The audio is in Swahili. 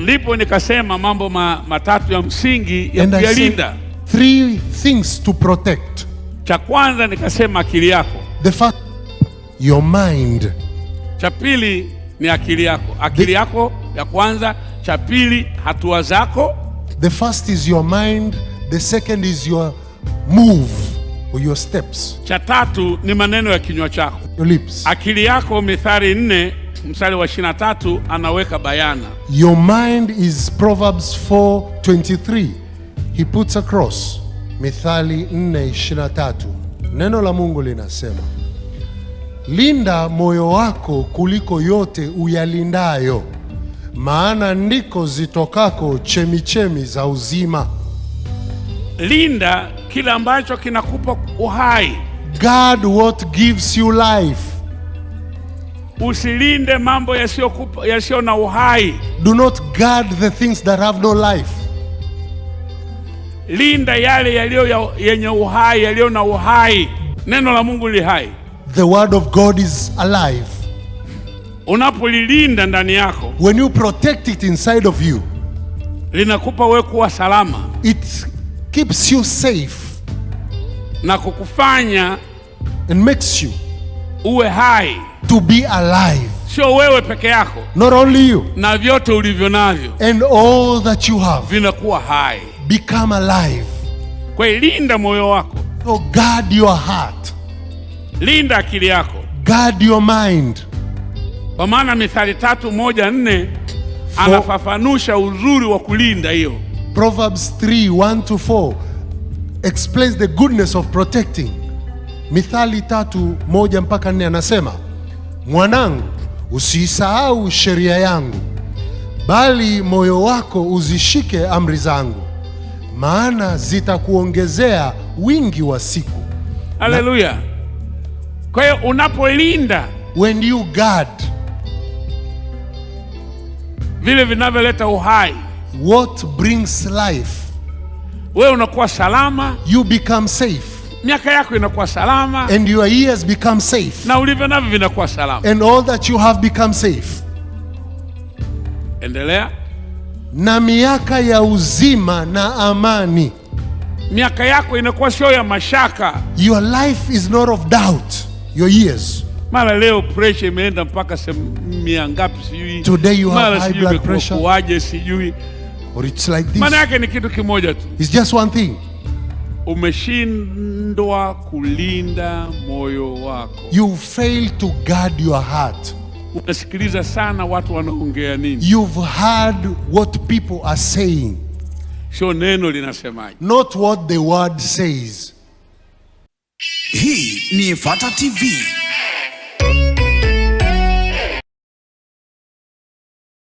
Ndipo nikasema mambo matatu ya msingi ya And I said kuyalinda. Three things to protect. Cha kwanza nikasema akili yako. The first, your mind. Cha pili ni akili yako, akili yako ya kwanza. Cha pili hatua zako. The first is your mind, the second is your move or your steps, Cha tatu ni maneno ya kinywa chako. Your lips. Akili yako, Mithali 4 mstari wa 23 anaweka bayana. Your mind is Proverbs 4:23. He puts across Mithali 4:23. Neno la Mungu linasema, "Linda moyo wako kuliko yote uyalindayo, maana ndiko zitokako chemichemi za uzima." Linda kile ambacho kinakupa uhai. Guard what gives you life. Usilinde mambo yasiyo na uhai. Do not guard the things that have no life. Linda yale yaliyo yenye uhai, yaliyo na uhai. Neno la Mungu li hai. The word of God is alive. Unapolilinda ndani yako, When you protect it inside of you, linakupa wewe kuwa salama it keeps you safe na kukufanya and makes you uwe hai, to be alive. Sio wewe peke yako, Not only you, na vyote ulivyo navyo and all that you have vinakuwa hai. Become alive. Kwa hiyo linda moyo wako, So guard your heart, linda akili yako, guard your mind. Kwa maana Mithali 3:1-4 anafafanusha uzuri wa kulinda hiyo. Proverbs 3:1 to 4 explains the goodness of protecting. Mithali 3:1 mpaka 4 anasema, "Mwanangu, usiisahau sheria yangu, bali moyo wako uzishike amri zangu, maana zitakuongezea wingi wa siku." Haleluya! Kwa hiyo unapolinda When you guard vile vinavyoleta uhai, what brings life, wewe unakuwa salama, you become safe, miaka yako inakuwa salama, and your years become safe, na ulivyo navyo vinakuwa salama. And all that you have become safe. Endelea. Na miaka ya uzima na amani. Miaka yako inakuwa sio ya mashaka. Your life is not of doubt, your years. Mara leo pressure imeenda mpaka sehemu mia ngapi sijui. Today you have Mara high sijui blood imekuwa pressure. kuwaje sijui. Or it's like this. Maana yake ni kitu kimoja tu, It's just one thing. Umeshindwa kulinda moyo wako. You fail to guard your heart. Unasikiliza sana watu wanaongea nini, You've heard what people are saying, sio neno linasemaje. Not what the word says. Hii ni Efata TV.